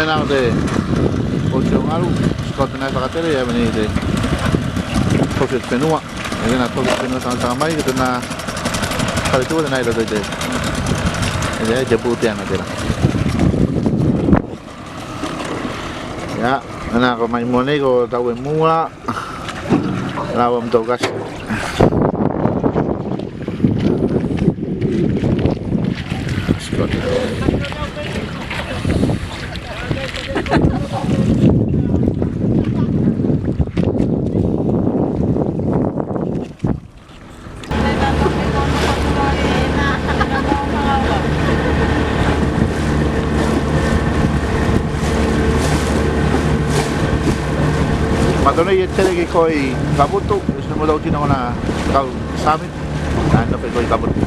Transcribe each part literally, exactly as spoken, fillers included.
Tena o te poti o Galu, sikoa tenā e fakatele, ia mea nei te tofi o te fenua. E kena tofi o te fenua tagata mai, ko tenā faletua tenā i loto i te, i te, i te puteaga tela. Ia, tenā ko mai mua nei ko tau e mua. Lau am tau kasi. Matou nei e tele ki koe i Kavutu, e sina mo tau tino kona kau sami, na e nofo i koe i Kavutu.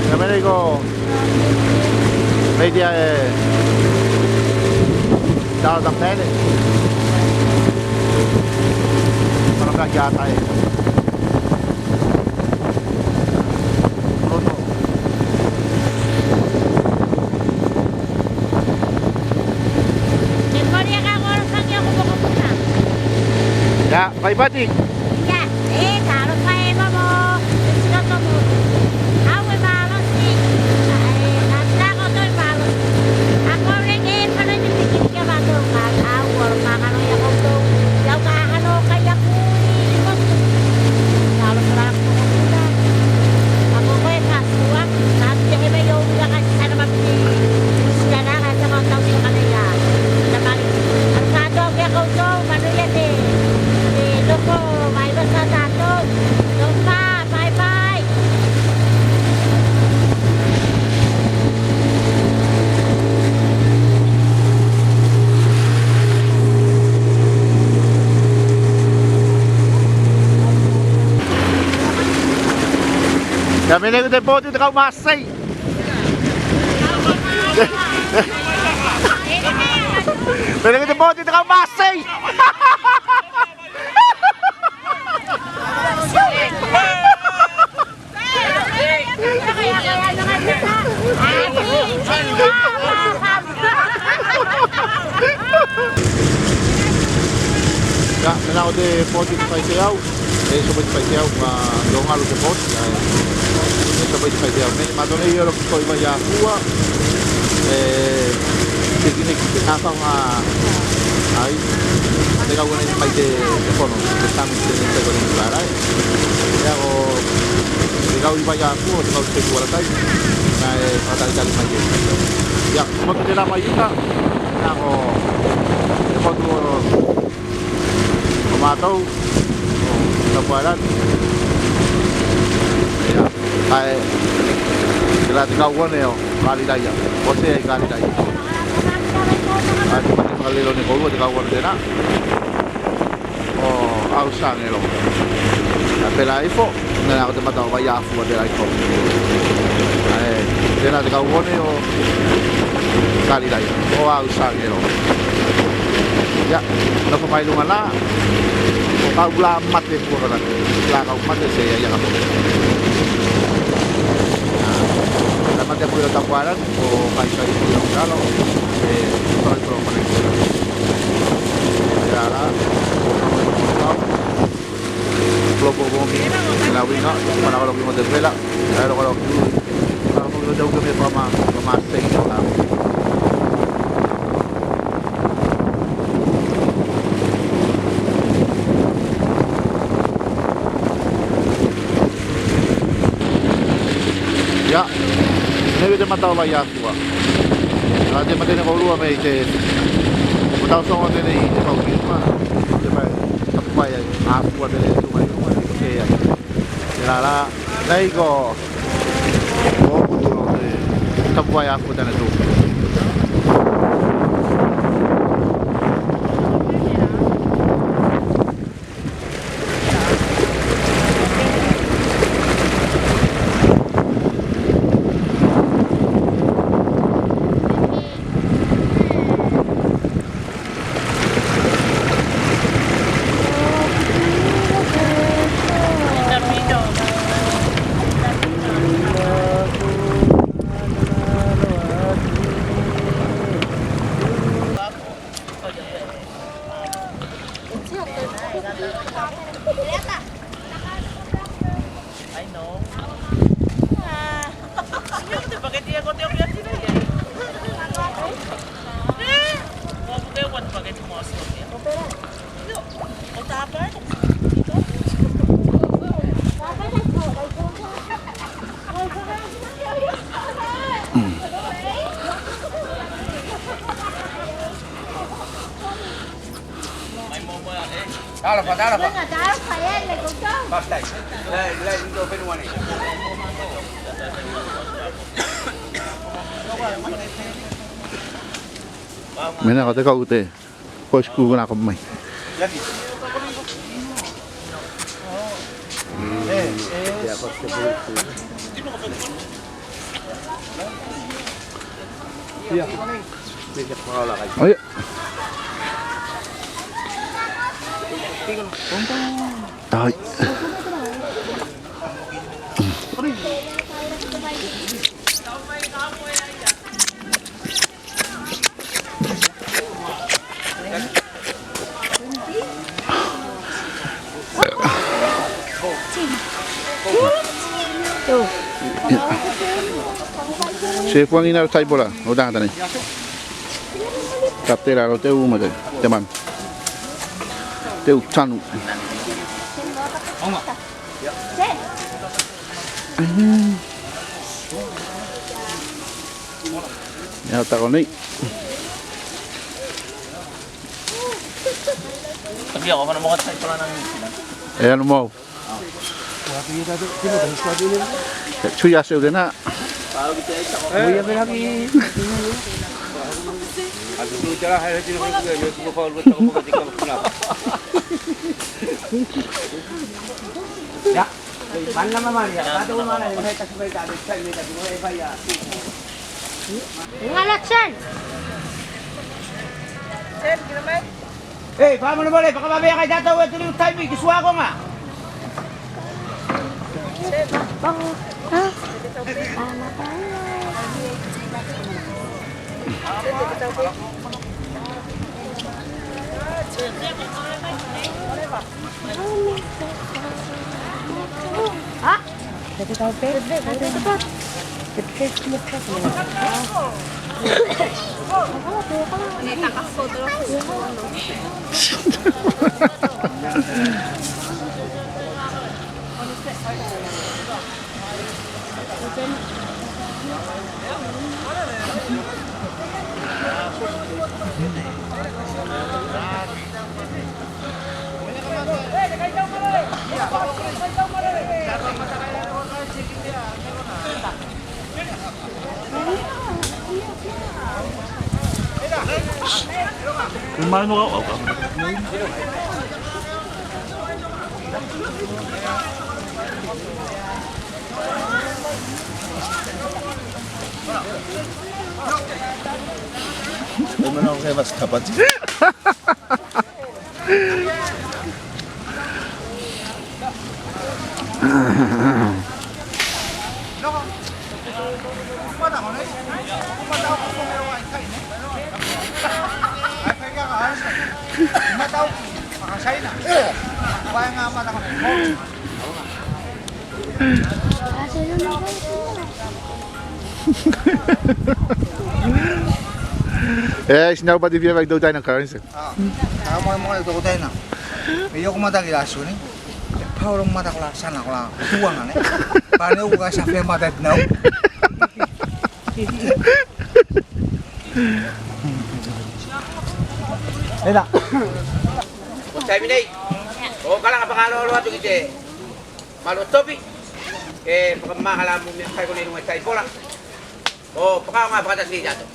Ia mea nei ko mea ia e tau tapele. Mana mea ki a tai. Roto. Ia, bye bye. Ia, e talofa e mamo, e tino tomo. Au e malosi. E, na tino kotou e malosi. A ko le ke fano te piki kia matou ka, au o makalo ia kotou. Ia ka hano ka ia ku i kotou. Talofa la kotou. A ko koe ka sua, ka te he mai o ura ka sana ma piki. Sila la ka sama tau sila ka le ia. Ia ka le. Ka to ke kotou, ka no ia te. Te loko, mai ba sa tatou. Tofa, bye bye. Ia mea nei ko te poti te kau masei. Mea nei ko te poti te kau masei. Ia, tenā o te poti te faifeau, e so mai te faifeau, ma lo Galu te poti, ia, e so mai te faifeau. Nei, matou nei o lo Ko i Vaiakua, e, te kine ki te kafaga, ai, te kau nei mai te, te fono, te sami te nei te kau nei te varai. Ia ko, te kau i Vaiakua, te kau te kau alatai, na e fakatalitali mai e. Ia, mo te la mai uta, na ko, Atu o, o matou o Tapuaelan. Ia, kae telā te kauone o Kalilaia. O se ai Kalilaia. Kae te mate fakalelei ne koulua te kauone tenā o Ausagelo. A pelā ifo, ne ko te mata o Vaiafua pelā ifo. Ae, tenā te kauone o Kalilaia, o Ausagelo. Ia, nofo mai luga la, o kau la mate fua kona, la kau mate se ia ia kapo. La mate fua i Tapuaelan, o kai kai fua i lalo, e, fua i lalo. Ia la, o kau mate fua. Global warming, la uiga, mana kalo ki mo te vela, la kalo ki mo te uke me fama, fama sei la. Ia, nei te mata o Vaiafua. A te mate ne koulua me i te, ko tau sogo tenei i te pau ki uma, te pae, tapu pae ai, a fua tenei tu mai uma, ko se ai. Te la la, nei ko, ko kutu o te, tapu pae a fua tenei tu. Ai no. Signor, te paketi e ko te omi ati nei e. E? Ko te paketi mo si omi. Io, o tapa e. Talofa, talofa. Basta. Mena ko te kau te. Ko sku na ko mai. Ia. Ia. Ai. Se fuagina o taipola o tagata nei. Kaptela lo te u ma te, te manu. Te u tanu. Ia, tako nei. E anu mau. Tui a se u tena. Ia. Ngala Chen. Chen, kira mai. Ei, fakamolemole, fakavavea kai tatou e te liu taimi ki suakoga. Chen. Mai no au au ka. Mana o ke vas kapati. E, isi nau pati fia fai tou taina karanise. A, a, molemole tou taina. Me io ko mata ki la suni. E pau lo mata ko la sana ko la tuaga ne. Pane uka sa fe mata nau. Ena. Ko taimi nei o kalaga fakalolo atu ki te Malu o Topi e fakamagala mo mea kai konei luga i Taipola. O fakaoga fakatasi nei tatou.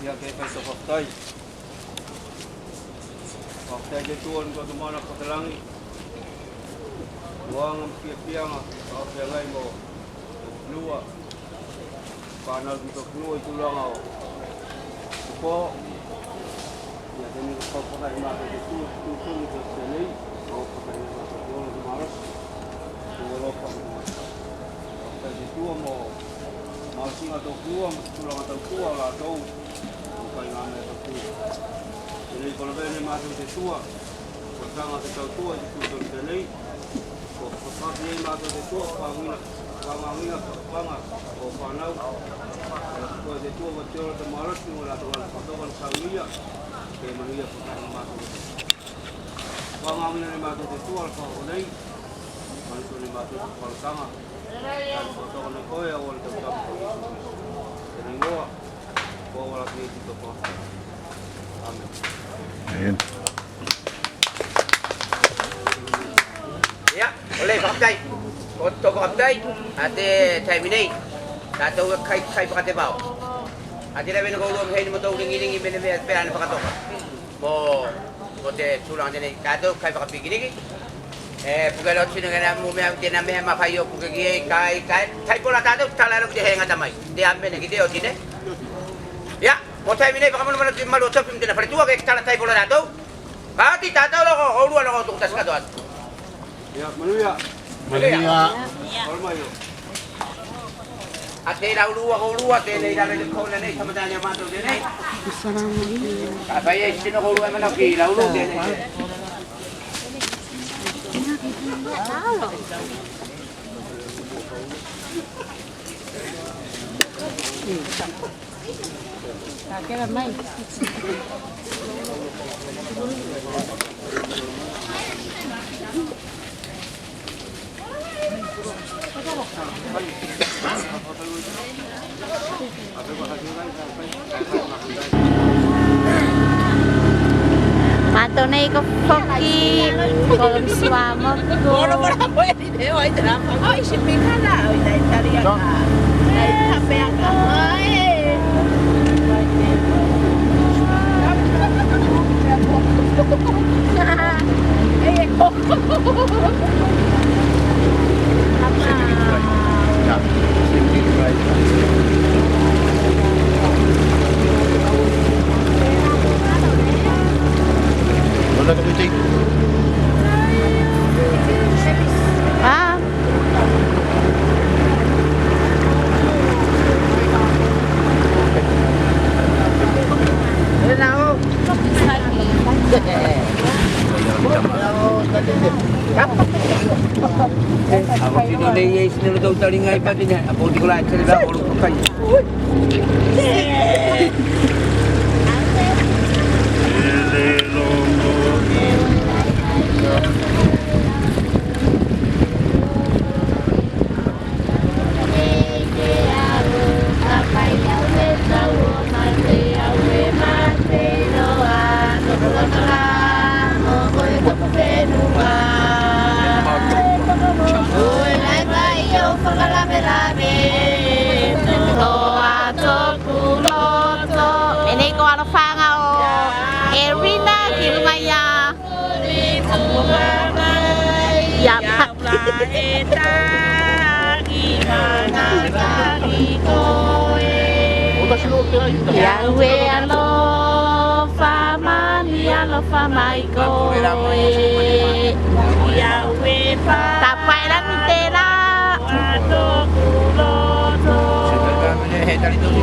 Ia ke fai so fakafetai. Fakafetai te Atua o ni koto mana fakafelagi. Mo aga mo fiafiaga fakafeagai mo fanau ki tokulua i tulaga o tupo. Ia tena ka fakafakai matou te Atua, tutugi te tenei, ka fakafakai matou te ola te malosi, te alofa mo te matatai. Fakafakai te Atua mo malosiga tokulua mo te tulaga tautua o latou. Fakafakai ga mea tautua. Tenei ko lavea nei matou te Atua. Ko taga te tautua i te tutu tenei. Ko fakafakai matou te Atua, fakaagina, fakaagina, fakapaga o fanau. Ko te Atua, ko te ola te malosi, ko latou ala fakatoka na saunia. Ke manuia fakafakai matou. Fakaagina nei matou te Atua, ala fakakonei. Matou nei matou te falataga. Ala fakatoka nei koe, au ala tau tapu. Tenei loa. Ko ala ki te Atua. Amen. Amen. Ia, ole fakafetai. Ko to fakafetai, a te taimi nei. Tatou e kai, kai fakatevao. A te lavea ne koulua me hei ne motou ligiligi me ne mea pea ne fakatoka. Mo, mo te tulaga tenei, tatou kai fakapikiniki. E, puke loa tino kena mo mea, tena mea mafai o puke ki ei, kai, kai, Taipola tatou, tala loa ki te hegata mai. Te amene ki te oti ne. Ia, mo taimi nei, fakamolemole ki Malu o Topi mo tena faletua ke tala Taipola tatou. Ka oti tatou loa ko oulua loa ko tuku tasi katoa atu. Ia, manuia. Manuia. Olo mai o. A te laulua, oulua, tenei la le kona nei, tamata nei a matou tenei. Ka fai e tino oulua e manako ki laulua tenei. Matou nei ko foki, ko suamo ko. Ia paki. Ia ue alofa mai, alofa mai koe. Ia ue pa. Tapae lagi tela.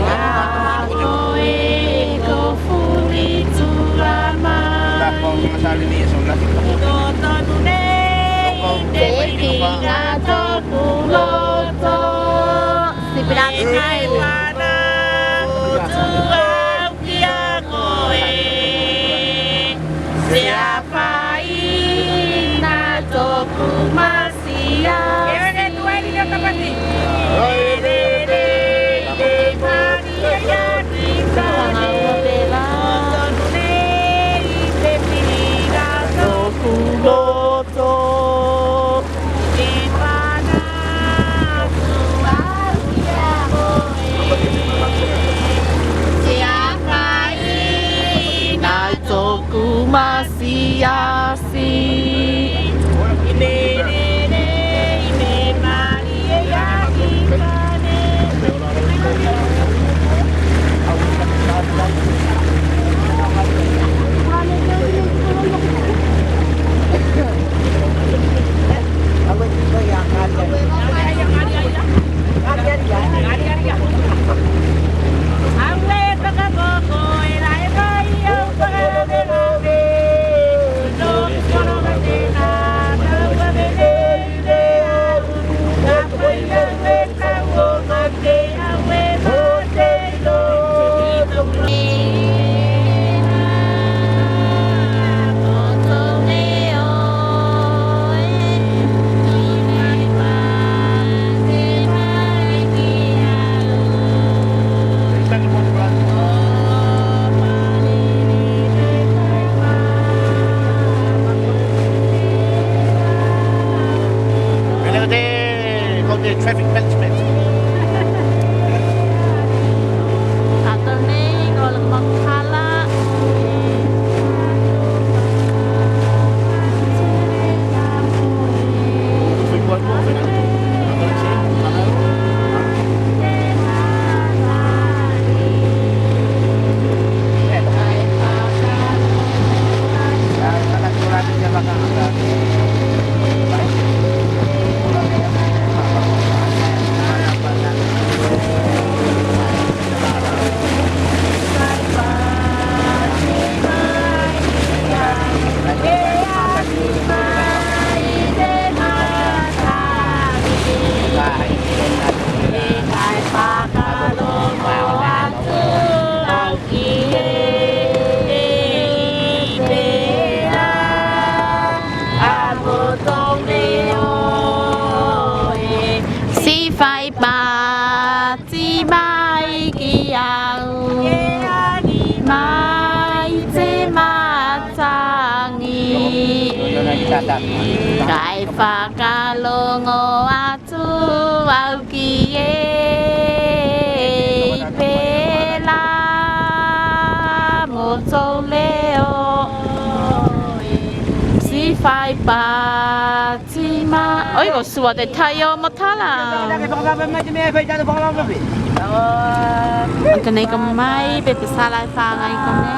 Ia koe ko fuli tua mai. Totonu nei te piga toku loto. Sipila mai. Mana tua ki a koe. Se a fai na toku masiasi. Toku loto. Toku masiasi. Traffic management. Tatou nei ko le makala. Si fai pati mai ki au, mai te matagi, kae fakalogo atu au ki ei, pela mo tou leo. Si fai pati mai. Oi, ko sua te tai o Matala. Aka nei ko mai, pe te sala e fagai konei.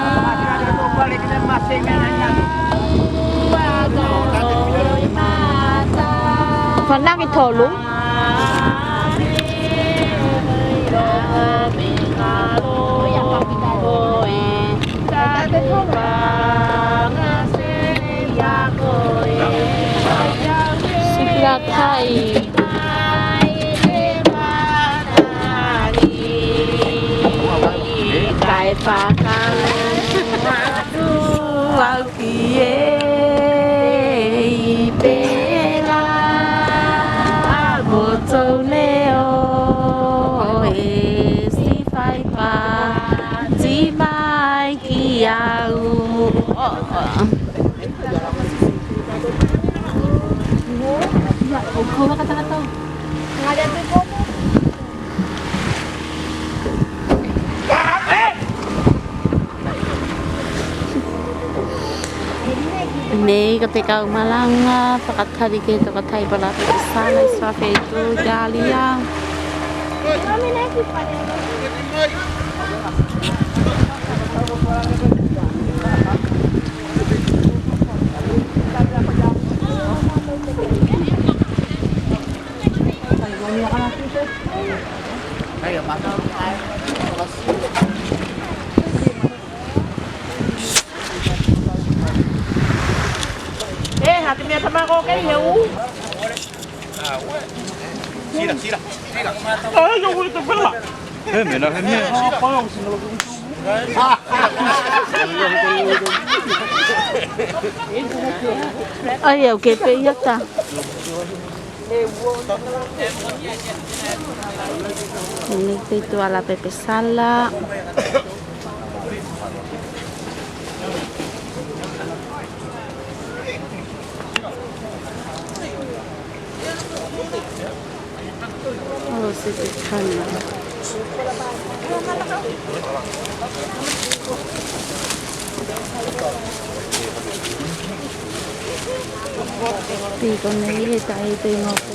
Fanagi tolu. Sipila tai. Kae fakalogo atu au ki ei, pela mo tou leo e, si fai pati mai ki au. Nei ko te kau malaga fakatali ke toka tai pala te sala i sua feitu i Talia. E, ha te mea tamako kei he u. Sila, sila, sila. Ai, au e te pela. He mea, he mea. Ai, au ke pe ia ta. Nei te tuala pepe sala. Oh, se te kana. Piko nei he tai te ngoke.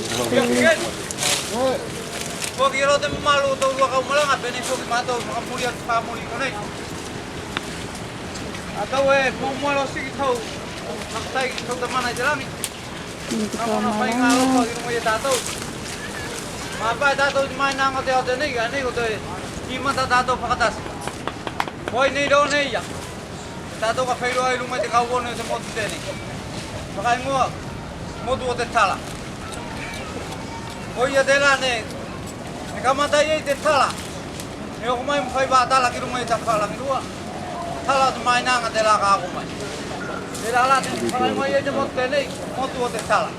Foki e loa te mamalu o tou lua kau malaga, penei foki matou fakamuli atu fakamuli konei. A tou e muamua loa siki tou fakafetai ki tou Tamana i te lagi. Ka mona faiga alofa ki luga i a tatou. Mafai tatou te mainaga o te aoga tenei, a nei ko te timata tatou fakatasi. Ko ai nei loa nei ia. Tatou ka feiloa i luga i te kauone o te motu tenei. Fakaigoa motu o te tala. Ko ia tela ne, ne kamata i ei te tala. Ne oko mai mo fai vatala ki luga i tafa lagilua. Tala o te mainaga tela ka oko mai. Tela la te fakaigoa i ei te motu tenei, motu o te tala.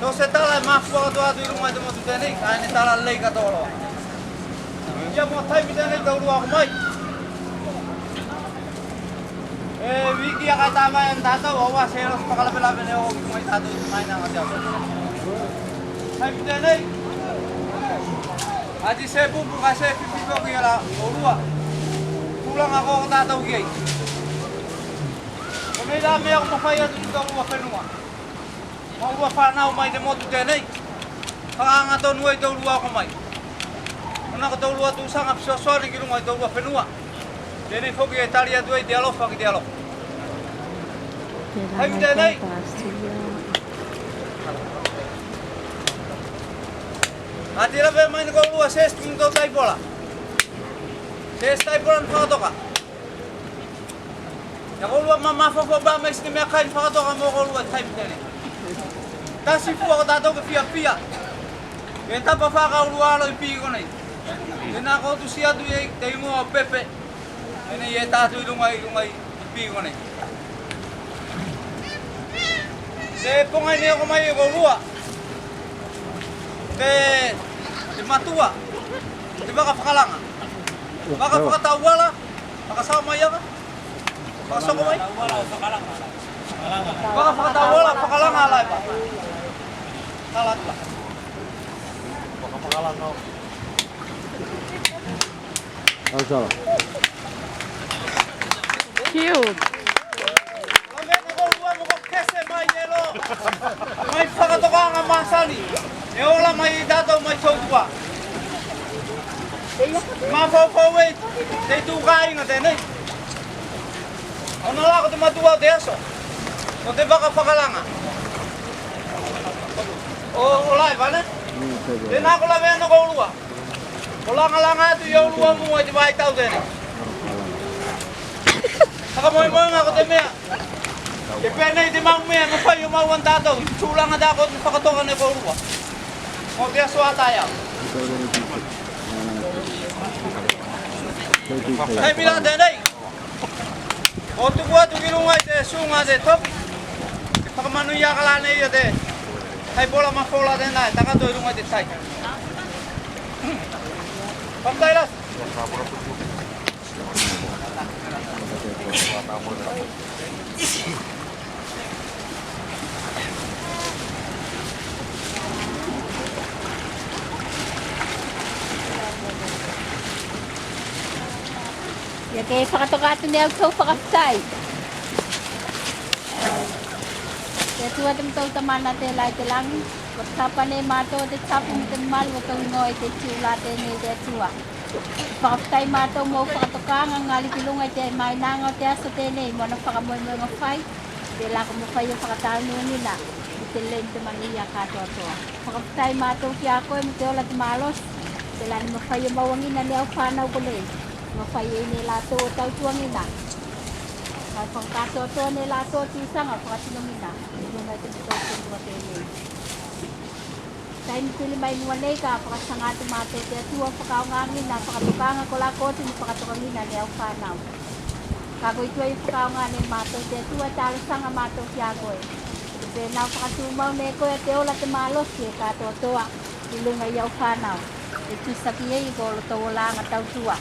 So se tala e mafua katoa atu i luga i te motu tenei, kae ne tala lei katoa loa. Ia mo taimi tenei taulua oko mai. E, viki a kai tamai ana tatou, aua se loa se fakalavelave ne oko ki luga i tatou i te mainaga o te aoga. Taimi tenei. Ati se pupu kae se fifi foki a la oulua. Tulaga ko tatou ki ei. Konei la mea ko mafai atu ki toulua fenua. Mo oulua fanau mai te motu tenei. Fakaaga tonu ei toulua oko mai. Ona ko toulua tusaga fesoasoani ki luga i toulua fenua. Tenei foki e tali atu ei te alofa ki te alofa. Taimi tenei. A te lave mai ne koulua se isi te motou taipola. Se isi taipola ne fakatoka. Ia koulua mamafaufau pa mai siki mea kai ne fakatoka mo koulua taimi tenei. Tasi fua ko tatou ke fiafia. Ke tapa fakaulua alo i pi konei. Tena ko tusi atu i ei te igoa o Pepe. Tenei e tatu i luga i luga i pi konei. Te pogai ne oko mai e koulua. Te, te matua. Te vaka fakalaga. Vaka fakatauala. Fakasao mai aka. Fakasoko mai. Vaka fakatauala, fakalaga a laiva. Tala atu la. Au sala. Cute. Lavea ne koulua mo ko kese mai elo. Mai fakatokaga masani. E ola mai i tatou mai tautua. Mafaufau ei te itukaiga tenei. Ona la ko te matua o te aso. Ko te vaka fakalaga. O, o laiva ne? Tena ko lavea ne koulua. Ko lagalaga atu i oulua mua i te vaitau tenei. Fakamoemoega ko te mea. Ke penei te mau mea e mafai o maua ne tatou i te tulaga tela ko te fakatoka ne koulua. Mo te aso a taeao. Taimi la tenei. Ko tuku atu ki luga i te suga te toki. Ke fakamanuia aka la nei a te taipola mafola tena e taka atu i luga i te tai. Fakafetai lasi. Ia ke fakatoka atu ne au tou fakafetai. Atua te motou Tamana telā i te lagi, ko te kapa ne matou o te tapu mo te mamalu o tou igoa i te isi ula tenei te Atua. Fakafetai matou mo au fakatokaga gali ki luga i te mainaga o te aso tenei mo ana fakamoemoega fai. Telā ko mafai o fakatalanoagina i te lei mo te manuia katoatoa. Fakafetai matou ki a koe mo te ola te malosi. Telā ne mafai o mauagina ne au fanau konei. Mafai ei ne latou o tautuagina. Kae fakakatoatoa ne latou o tusaga o fakatinogina i luga i te motou fenua tenei. Taimi pili mai mua nei ka fakasaga atu matou te Atua fakaaogagina fakatokaga kolā ko oti ne fakatokagina ne au fanau. Kae koi tuai fakaaoga ne matou te Atua e talosaga matou ki a koe. Penā o fakatumau ne koe a te ola, te malosi, e katoatoa i luga i au fanau. E tusa ki ei ko lotou olaga tautua.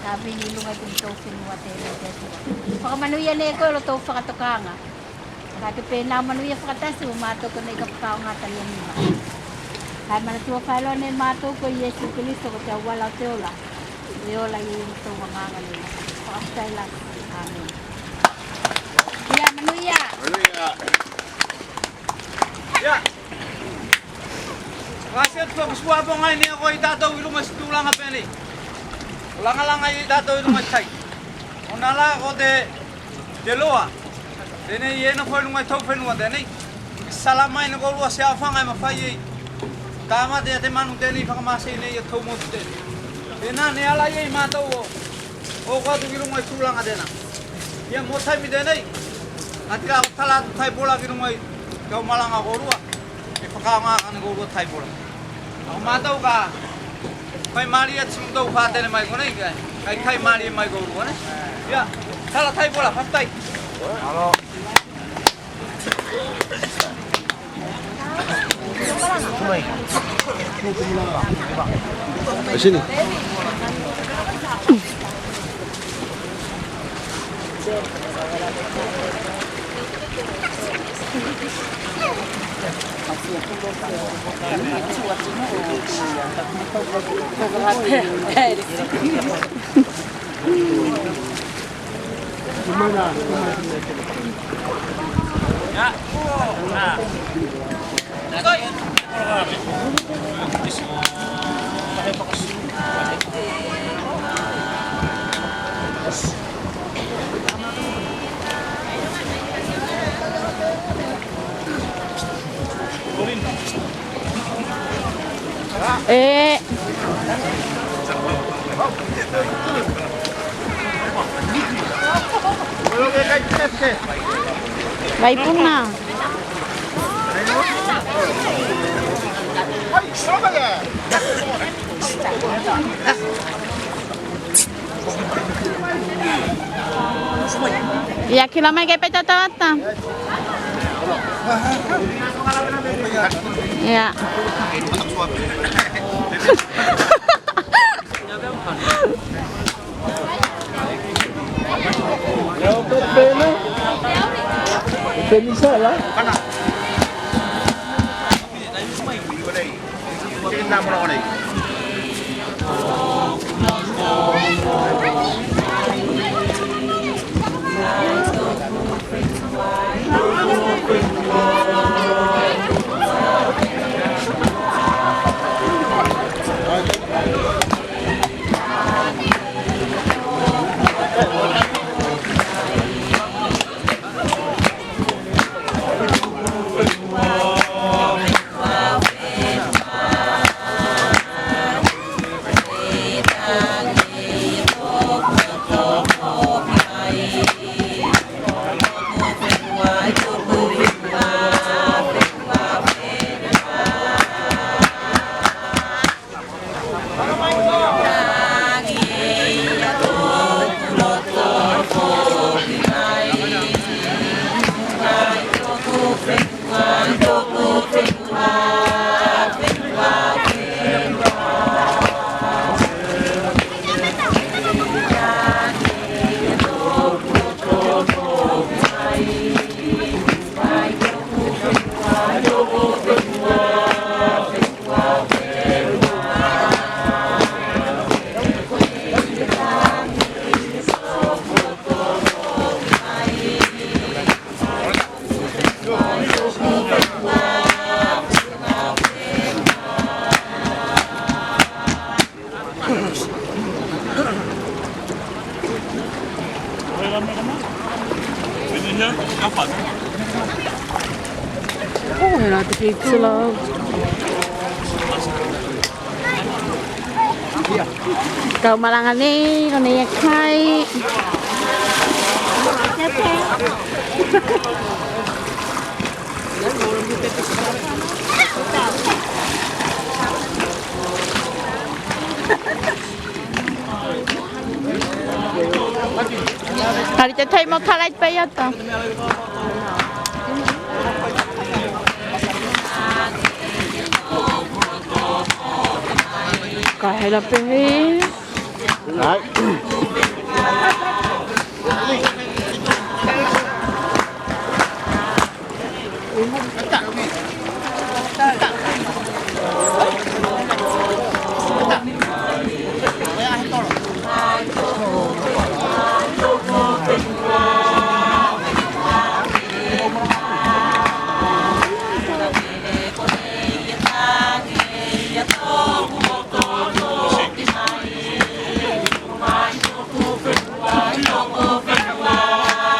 Kavigi i luga i te motou fenua tenei te Atua. Fakamanuia ne koe lotou fakatokaga. Kae ke penā manuia fakatasi mo matou konei ka fakaaoga taliagina. Kae manatua faeloa ne matou ko Iesu Keliso ko te auala o te ola. E ola i ei lotou Agaga nei. Fakafetai lasi. Amene. Ia manuia. Manuia. Ia. Kae se atu ko suapoga i nei a koe i tatou i luga i se tulaga penei. Ko lagalaga i tatou i luga i tai. Ona la ko te, te loa tenei e nofo i luga i tou fenua tenei. Sala mai ne koulua se aofaga e mafai ei. Tamate ia te manu tenei fakamasei nei ia tou motu tenei. Tenā ne ala ei matou o oko atu ki luga i tulaga tenā. Ia mo taimi tenei. Kae tela ko tala atu taipola ki luga i kau malaga o koulua. E fakaaoga ane koulua taipola. Ko matou ka fai malie atu si motou fatele mai konei kae kai malie mai koulua ne. Ia, tala taipola, fakafetai. Sini. E. Vaipuna. Ia, kila mai ke peta tata. Ia. Ia, o pepena. Penisa la. Solo. Kau malaga nei konei a kai. Kali te tai mo kalai pai ata. Ka hela pehe. Ai.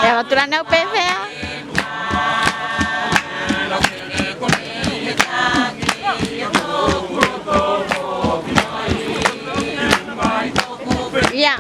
E ava tula nau pefea. Ia.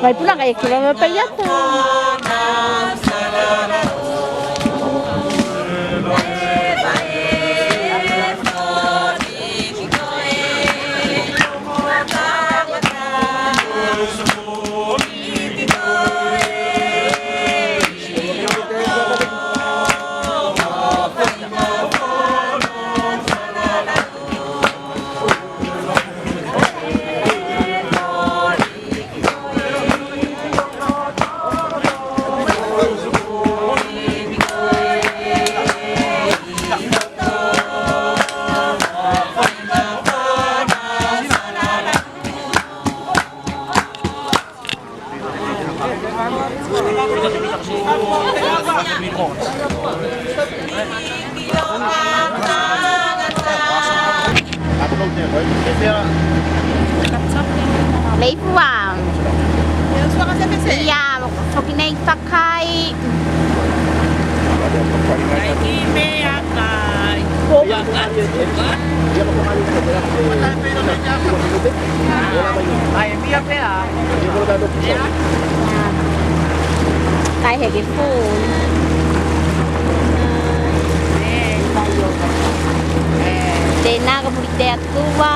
Mai puna kai e kilo me pai atu. Leifua. Ia, foki nei fakai. Kai heke food. Tena ka puli te Atua.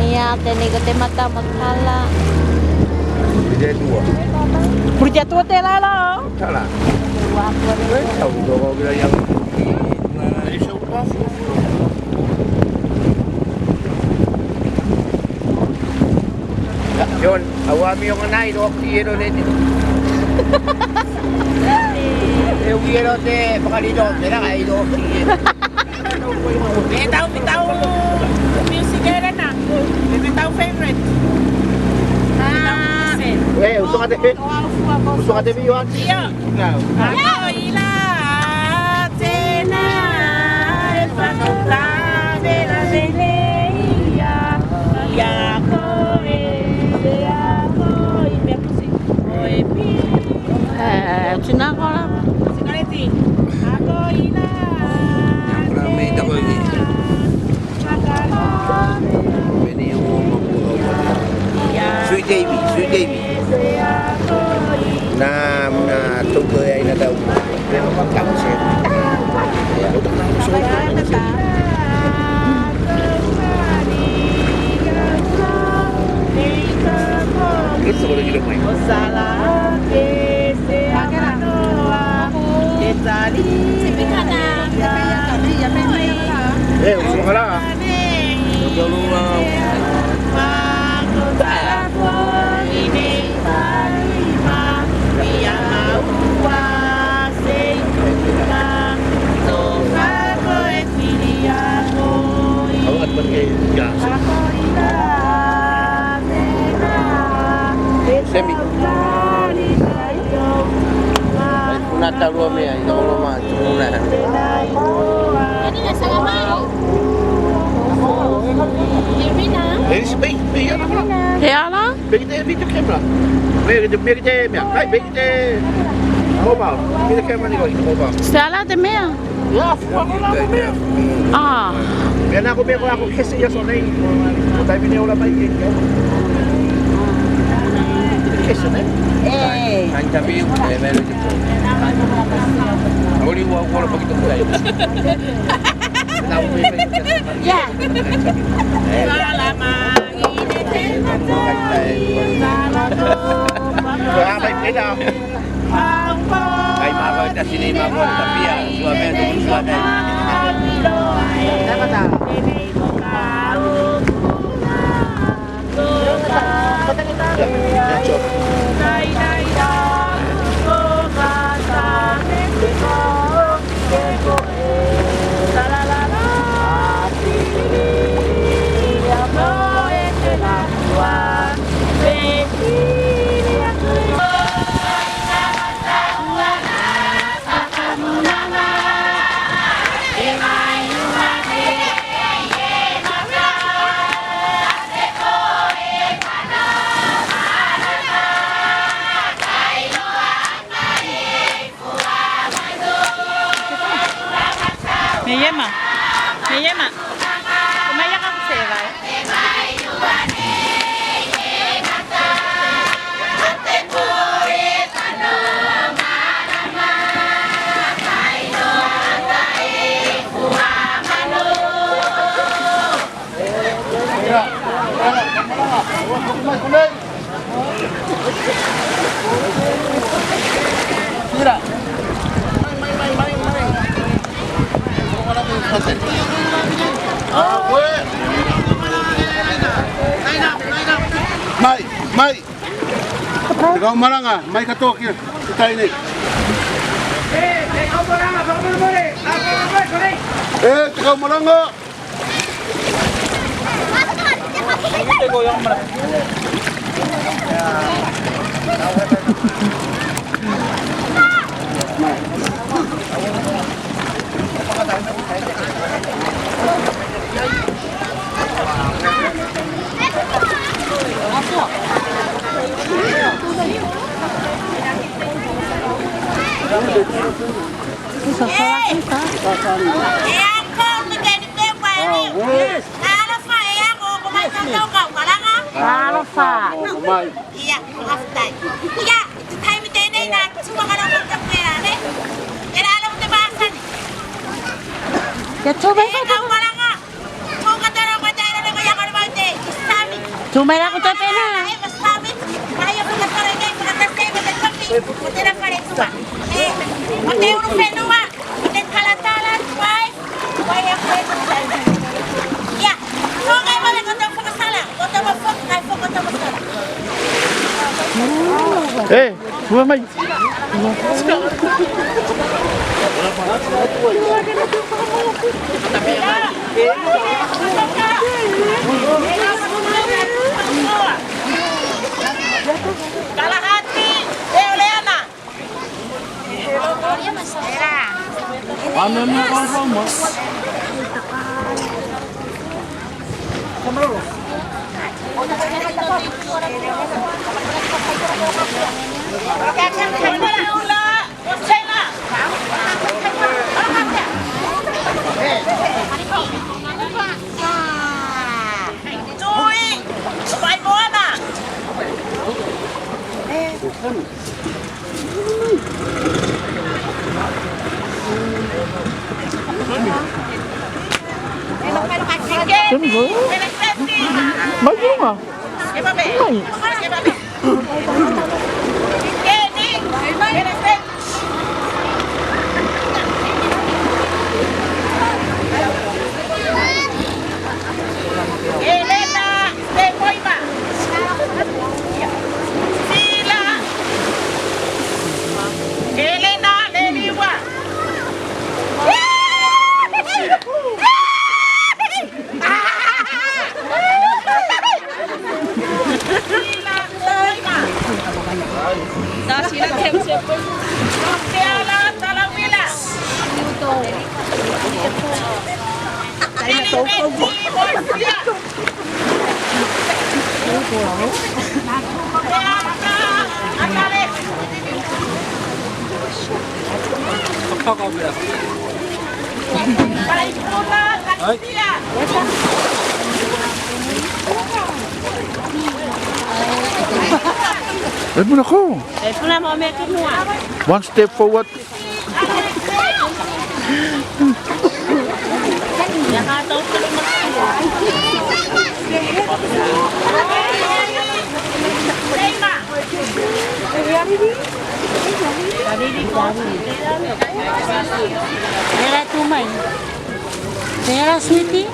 Ia, tenei ko te mata mo tala. Puli te Atua. Puli te Atua tela la. Tala. Au, au, au, au, au. Ia, John, au amioga nei, iloa ki ero nei. E ui ero te fakalino, tela, iloa ki ero. Me tau, me tau music era na. Me tau favorite. Ah. E, usuga te, usuga te vioa. Ia. Ia. Ako i la tena e fakatavela veleia. Ia koe, ia koe, me pusi koe pi. E, tina kola. Sikaleti. Ako i la tena. Sweet Davy, Sweet Davy. Na, na, tau koe ai na tau. E, usu kala. Temi. Una talua mea i loko loma tupuna. Ei, se pei, pei ana mea. He ala? Pei te video camera. Pei te, pei te mea. Ai, pei te mobile. Pei te camera ni ko, mobile. Se ala te mea. Ia, fua ko la ko mea. A. Mea na ko mea ko la ko kese ia so nei. Ko taimi nei o la mai ke. Kese nei. E. Ai taimi ko e mea. Oli ua ko la pakito ko. Ia. Ala mai. Ai, mako, tasi nei mako, tapia, sua mea, tuku sua nei. Me iema. Me iema. Ko mai ia ka kuseva e. Mai, mai. Te kaumalaga, mai katoa ki te tai nei. E, te kaumalaga. Alofa. Ia, ko faafetai. Ia, i te taimi tenei na tuakana ko te pea, ne? Tela alofa te masani. Ia, tuakana ko te pea. Tumela ko te pea. E, ua mai. Kalahati, e ole ana. Mai. Elena, te poiva. Sila. Elena, le liua. Sila, le poiva. One step forward. Tera, sweetie.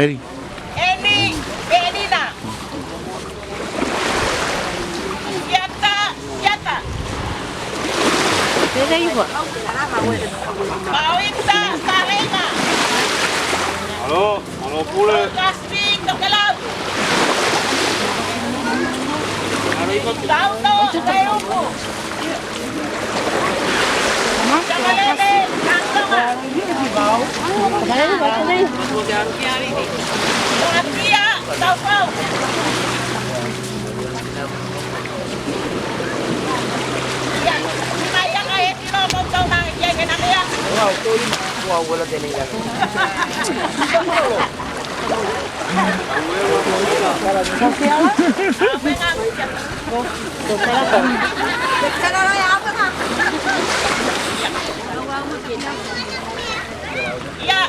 Eddie. Eddie, Eddie na. Kiata, kiata. There you go. Mawita, Salenga. Alo, alo pule. Kasi, Tokelau. Tauto, Teuku. Ia,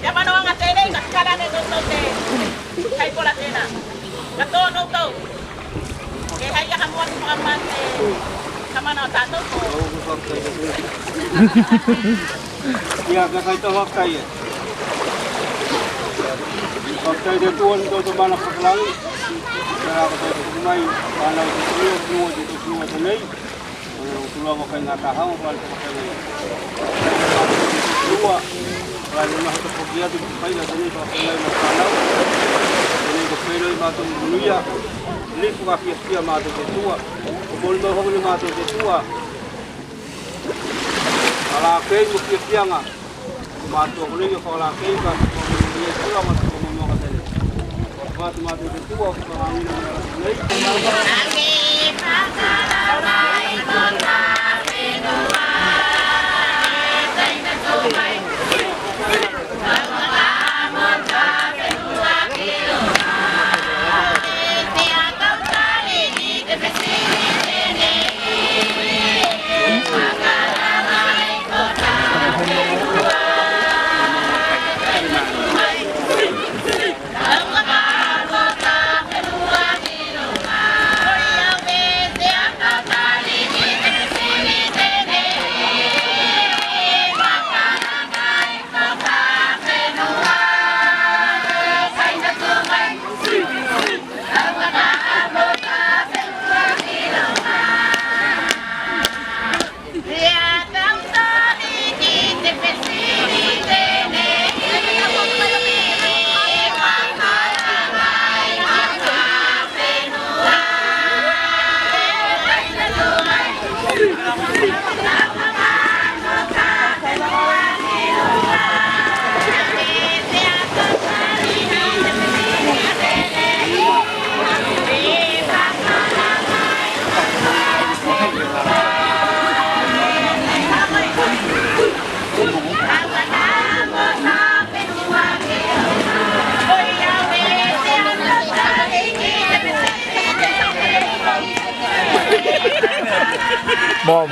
ia manoaga tenei, ka kala ne koutou te kai pola tena. Ka to koutou. Ke hai ia ka mua ki fakamate. Ka mana o tatou ko. Ia, ka kai tau fakai e. Fakai te Atua ne tou Tamana fakalagi. Ia, ka tau fakamai, mana o te Atua, Atua, te Atua tenei. Ona o tulaga o kaigatahaga, o kala te fakafeagai. Ua, kala ne maha te foki atu ki te faiga tenei, fakafeagai ma fanau. Tenei ko feiloai matou mo manuia. Lifu ka fiafia matou te Atua. Ko molimau foki ne matou te Atua. Kala kei mo fiafiaga. Mom.